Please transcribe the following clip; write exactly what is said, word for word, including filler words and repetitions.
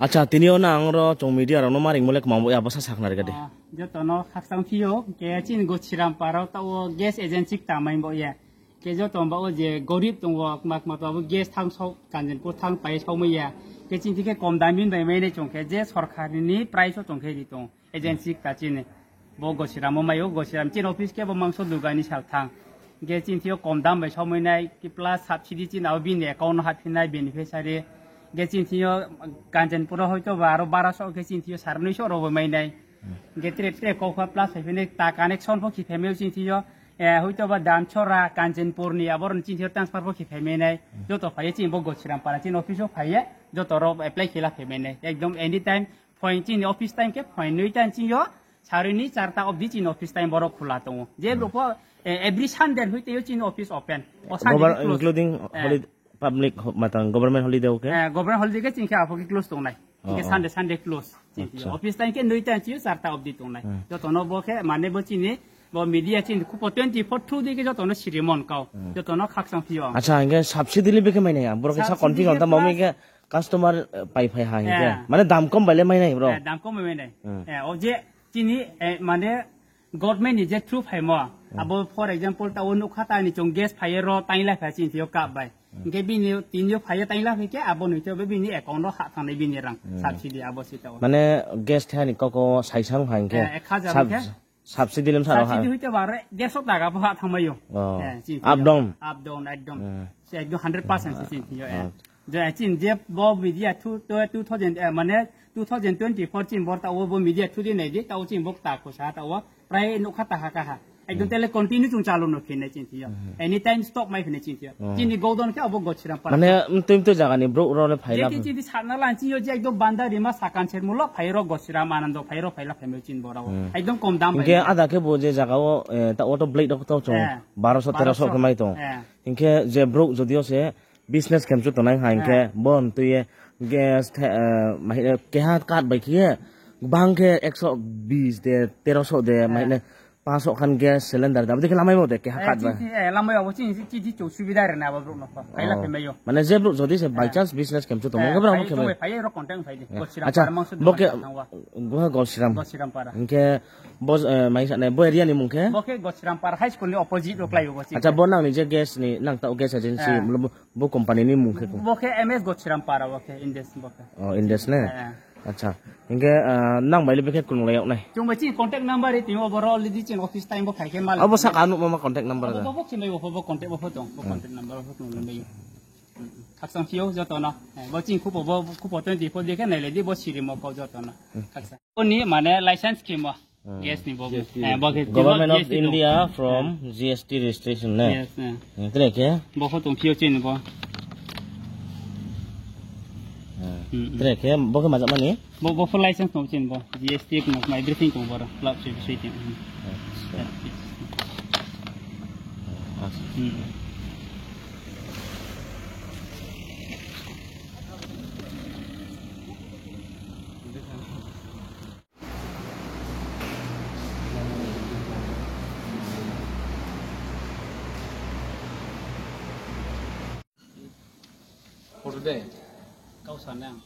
Acha, tini yo nang ro chung media rao no ma ringmo le kmang bo ya, bo sa sakhnari ka di. Ah, joto no khakchang phi ou, khe chini Gosiram para wo taoh wo gas agency kta mai bo ya. Khe joto ba wo je gorib tong wo, kma kma to abo gas thanng sao, Kanchanpur thanng pai sao mai ya. Khe chini thing khe kom dam bini bai mai nai chung khe, je sorkar ni price wo chung khe ri tong, agency kta chini. Bo Gosiram wo mai ou, Gosiram chini office khe bo mangso duga ni sal thanng. Khe chini thing yo kom dam bai sao mai nai, khe plus subsidy chini abo bini account no hahphi nai beneficiary. Khe chini thing yo Kanchanpur wo hoito ba aro baro so khe chini thing yo sare noi so ro bo mai nai. Khe tre tre kau kha plus phaiphi nai, ta connection pho khe phaimai ou chini thing yo. Eh, hoito ba Damchora, Kanchanpur ni, abo rao ni chini thing yo transfer pho khe phaimai nai. Joto phai ye chini bo Gosiram para chini office wo phai ye, joto rao apply khe la phaimai nai. Ekdom anytime, phoing chini office time khe phoing noi ta chini yo, sari ni charta obdi chini office time boro khula tong ou. Je brouh pho, eh, every Sunday hoite yo chini office open. O Sunday Gover-, khe close. Including Eh. holi-, public ho-, matang government holiday o khe? Eh, government holiday khe chini khe apho khe close tong nai. Oh, Hing khe oh. Sunday, Sunday close. Chini Acha. office time khe noi ta chini yo charta obdi tong nai. Hmm. Joto no bo khe, mane bo chini, bo media chini khupo twenty four through di khe joto no sirimon kau. Hmm. Joto no khakchang phi ou ang. Acha, hing khe subsidy le bekhe mai nai ya? Boro khe sa Subsidy confuse khe ang ta, mami plus khe customer, eh, pai phai ha hing khe. Eh. Mane dam kom bai le mai nai bro? Eh, dam kom bai mai nai. Hmm. Eh, o je chini, eh, mane government ni je through phaimo, Hmm. abo for example, taoh wo nougkha ta ni chung gas phai ye ro taing la phai chini thing yo cup bai. Hmm. Hing khe bini tini yo phai ye taing la phai khe, abo ni thing yo bini account wo hah thanng nai bini rang, Hmm. subsidy abo se taoh wo. Mane gas thai ni kau kau saisang ha hing khe Eh, ek hajar sub-, hing khe? Subsidy lim sa ro ha? Subsidy hoite ba re, dersho taka pho hah thanng mai ou. Oh. Eh, chini thing yo. Up down? Up down, ekdom. Hmm. Se ekdom hundred percent se chini thing yo, eh. Hmm. Je, chini je bo media two, two, two thousand, eh, mane two thousand twenty-four chini bor taoh wo bo media two di nai di, taoh wo chini bo kta khusa taoh wo. Prai nougkha ta ha ka ha. Ekdom Hmm. tele continue chung chalu no phi nai chini thing yo. Hmm. Anytime stop mai phi nai chini thing yo. Hmm. Chini godown khe abo Gosiram para. Mane, mtui mtui zaga ni brouh rao le phai Je la chini, chini sakna la chini yo je ekdom Bandarima, Sakan, Sermul wo phai ro Gosiram, Anando phai ro phai la phaimai chini boro wo. Hmm. Ekdom kom dam bai Hing khe mai. ada khe bo je zaga wo, eh, taoh wo to blade rao taoh chung Eh. baro so tero so Baro so. khe mai tong. Eh. Hing khe je brouh jodi yo se business khe mchu tongnai ha hing khe Eh. bo mtui ye gas the-, eh, mahi, eh, keha card bai khe ye bang khe ekso bis de, tero so de, Eh. mahi ne paso khan gas cylinder de, abo dei khe lamai bo de keha Eh, card bai. chini, eh, lamai abo chini, chini, chini chung subida rina abo brouh no pho. Phai la Oh. phaimai ou. Mane je brouh jodi se by Eh. chance business khe mchu tongmo Eh, khe brouh phai, abo khe chung mai. bai phai ye ro contact phai di. Eh. Gosiram Acha, para mangso bo dukan khe, ta thanng wa. bo khe Gosiram. Gosiram para. Hing khe bo, eh, mai sa nai, bo area ni mung khe? Bo khe Gosiram para high school ni opposite ro klái ou bo chini Acha, khe. bo nang ni je gas ni, nang taoh gas agency, Eh. bo, bo company ni mung khe? Bo khe M S Gosiram para, bo khe Indes, bo khe. Oh, Indes ne? Eh, eh. Acha. Hing khe, ah, nang bai le bekhe krunglai yag nai? Chung bai chini contact number ri tong ou, boro already chini office time bo phai khe mal Abo khe saka nuh ma ma contact number Abo, da? bo, bo khe mai bo pho, bo contact bo pho tong, bo Hmm. contact number bo pho tong le mai ou. Hmm, hmm. Khakchang phi ou joto no. Eh, bo chini khupo, bo khupo twenty four di khe nailai di, bo sirimo kau joto no. Hmm. Khakchang. Bo ni mane license khemo. Hmm. Gas ni bo. G S T Eh, bo khe Government of G S T dong. India from Eh. G S T registration ne? Yes, eh. Hmm, tre khe? Bo pho tong phi ou chini bo. Hmm. Hmm, hmm. Tre khe, bo khe majak mani? Bo, bo pho license tong chini bo. G S T tong, everything tong boro. Club se bisoi tong. Hmm. Acha. Eh, yes. Acha. Hmm. Photo de. Kau sa nang.